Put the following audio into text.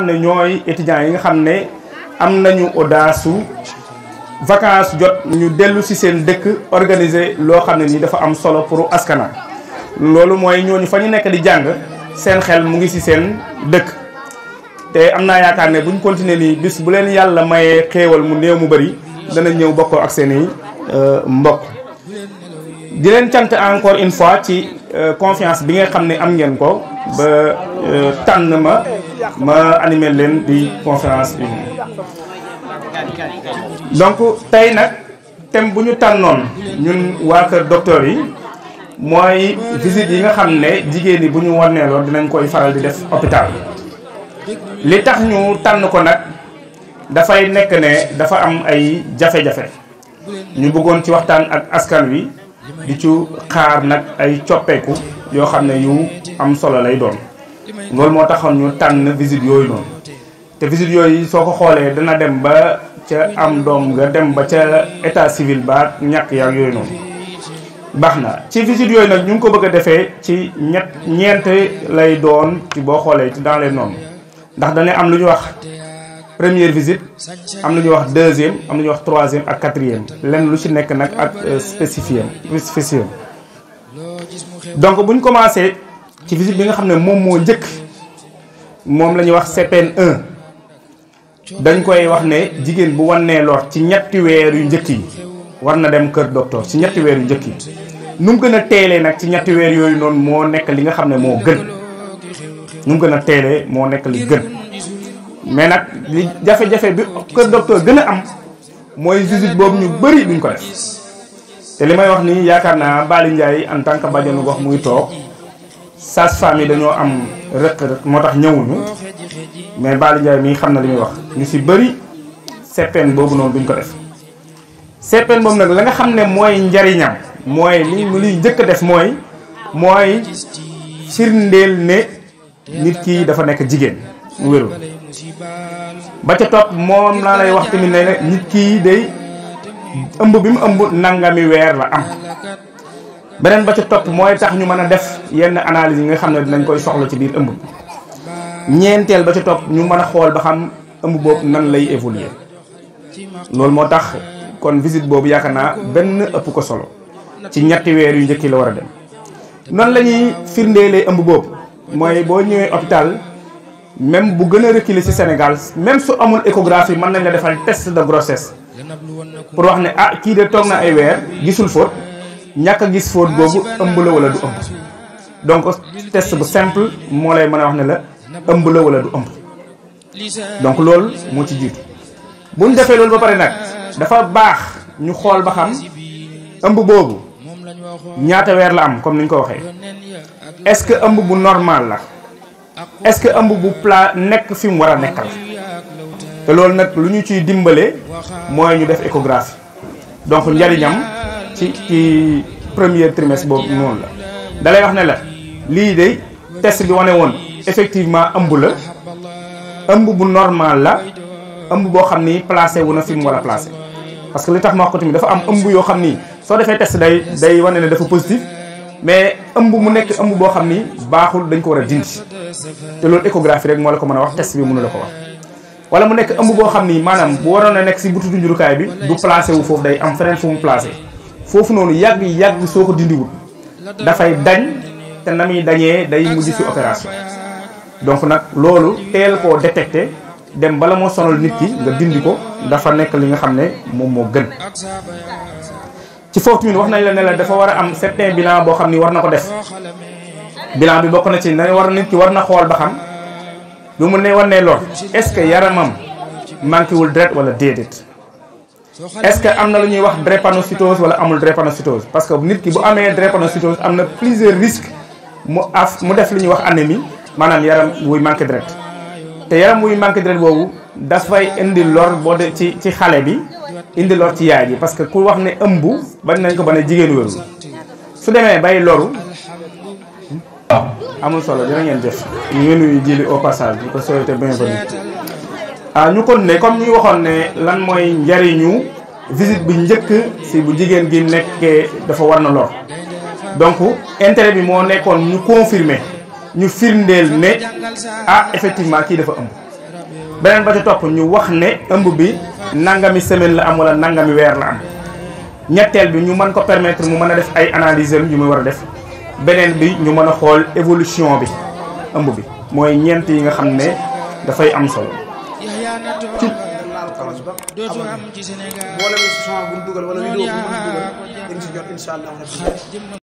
ne ñooy étudiants yi nga xam ne am nañu audace vacances jot ñu dellu ci seen dëkk organiser loo xam ne ni dafa am solo pour askana loolu mooy ñooñu fa ñu nekk di jàng seen xel mu ngi ci seen dëkk te am naa yaakaar ne buñ continuer nii bis bu leen yàlla mayee xéewal mu néew mu bari dana ñëw bokkoo ak seeni mbokk di leen cant encore une fois ci confiance bi nga xam ne am ngeen ko ba tànn ma animé leen di conférence bi donc tey nag thème bu ñu tànnoon ñun waa kër docteur yi mooy visite yi nga xam ne jigéen ñi bu ñu wanneeloo dinañ koy faral di def hôpital li tax ñu tànn ko nag dafay nekk ne dafa am ay jafe-jafe ñu bëggoon ci waxtaan ak askan wi di ci xaar nag ay coppeeku yoo xam ne yu am solo lay doon loolu moo taxoon ñu tànn visite yooyu noonu te visite yooyu soo ko xoolee dana dem ba ca am doom nga dem ba ca état civil ba ñàkk yaak yooyu noonu baax na ci visite yooyu nag ñu ngi ko bëgg a defee ci ñeent lay doon ci boo xoolee ci dans les normes ndax dañuy am lu ñu wax première visite am lu ñuy wax deuxième am lu ñuy wax troisième ak quatrième lenn lu ci nekk nag ak spécifié donc bu ñu commencé ci visite bi nga xam ne moom moo njëkk moom la ñuy wax CPN 1 dañ koy wax ne jigéen bu wannee lor ci ñetti weer yu njëkk yi war na dem kër docteur ci ñetti weer yu njëkk yi nu mu gën a teelee nag ci ñetti weer yooyu noonu moo nekk li nga xam ne moo gën nu mu gën a teelee moo nekk li gën mais nag li jafe-jafe bi kër docteur gën a am mooy visite boobu ñu bëri duñ ko def te li may wax nii yaakaar naa Bali Ndiaye en tant que bàjjenu gox muy toog sage-femme yi dañoo am rëq-rëq moo tax ñëwuñu mais Bali Ndiaye mii xam na li muy wax ñu si bëri CPN boobu noonu duñ ko def CPN boobu nag la nga xam ne mooy njariñam mooy li njëkk a def mooy firndeel ne nit ki dafa nekk jigéen mu wérul ba ca topp moom laa lay wax tamit ne nit kii day ëmb bi mu ëmb nangami weer la am beneen ba ca topp mooy tax ñu mën a def yenn analyse yi nga xam ne dinañ koy soxla ci biir ëmb ñeenteel ba ca topp ñu mën a xool ba xam ëmb boobu nan lay évoluer loolu moo tax kon visite boobu yaakaar naa benn ëpp ko solo ci ñetti weer yu njëkk la war a dem noonu la ñuy firndeelee ëmb boobu mooy boo ñëwee hôpital même bu gën a reculer ci Sénégal même su amul échographie mën nañ la defal test de grossesse pour wax ne ah kii de toog na ay weer gisul faute ñàkk a gis faute boobu ëmb la wala du ëmb donc test bu simple moo lay mën a wax ne la ëmb la wala du ëmb donc loolu moo ci jiitu bu ñu defee loolu ba pare nag dafa baax ñu xool ba xam ëmb boobu ñaata weer la am comme ni ñu ko waxee est-ce que ëmb bu normal la est-ce que ëmb bu plat nekk fi mu war a nekkal te loolu nag lu ñu ciy dimbale mooy ñu def échographie donc njariñam ci premier trimestre boobu noonu la dalay wax ne la lii de test bi wane woon effectivement ëmb la ëmb bu normal la ëmb boo xam ni placé wu na fi mu war a placé parce que li tax ma wax ko tamit dafa am ëmb yoo xam ni soo defee test day wane ne dafa positif mais ëmb mu nekk ëmb boo xam ni baaxul dañ ko war a dindi te loolu échographie rek moo la ko mën a wax test bi mënu la ko wax wala mu nekk ëmb boo xam ni maanaam bu waroon a nekk si bututu njurukaay bi du placé wu foofu day am feneen fu mu placé foofu noonu yàgg soo ko dindiwul dafay dañ te na muy dañee day mujj ci opération donc nag loolu teel koo détecté dem bala moo sonal nit ki nga dindi ko dafa nekk li nga xam ne moom moo gën ci foofu tamit wax nañ la ne la dafa war a am certain bilan boo xam ni war na ko def bilan bi bokk na ci na war nit ki war na xool ba xam lu mu ne war ne lor est-ce que yaramam manqué wul deret wala déedéet est-ce que am na lu ñuy wax drépanocytose wala amul drépanocytose parce que nit ki bu amee drépanocytose am na plusieurs risques mu def lu ñuy wax anémie maanaam yaram wuy manqué deret te yaram wuy manqué deret boobu dafay indi lor boo de ci xale bi indi lor ci yaay ji parce que ku wax ne ëmb bañ nañ ko ba ne jigéen wérul su demee bay loru amul solo dina ngeen jëf ñu ngi nuyu jili au passage di ko souhaiter bienvenue ñu kon ne comme ñu waxoon ne lan mooy njariñu visite bu njëkk si bu jigéen gi nekkee dafa war na lor donc intérêt bi moo nekkoon ñu confirmer ñu firndeel ne ah effectivement kii dafa ëmb beneen ba ca topp ñu wax ne ëmb bi nangami semaine la am wala nangami weer la am. ñetteel bi ñu mën ko permettre mu mën a def ay analyses yu muy war a def beneen bi ñu mën a xool évolution bi ëmb bi mooy ñeent yi nga xam ne dafay am solo. ci boole bi son bu dugal wala vidéo bu dugal dañ ci jot inshallah rabbi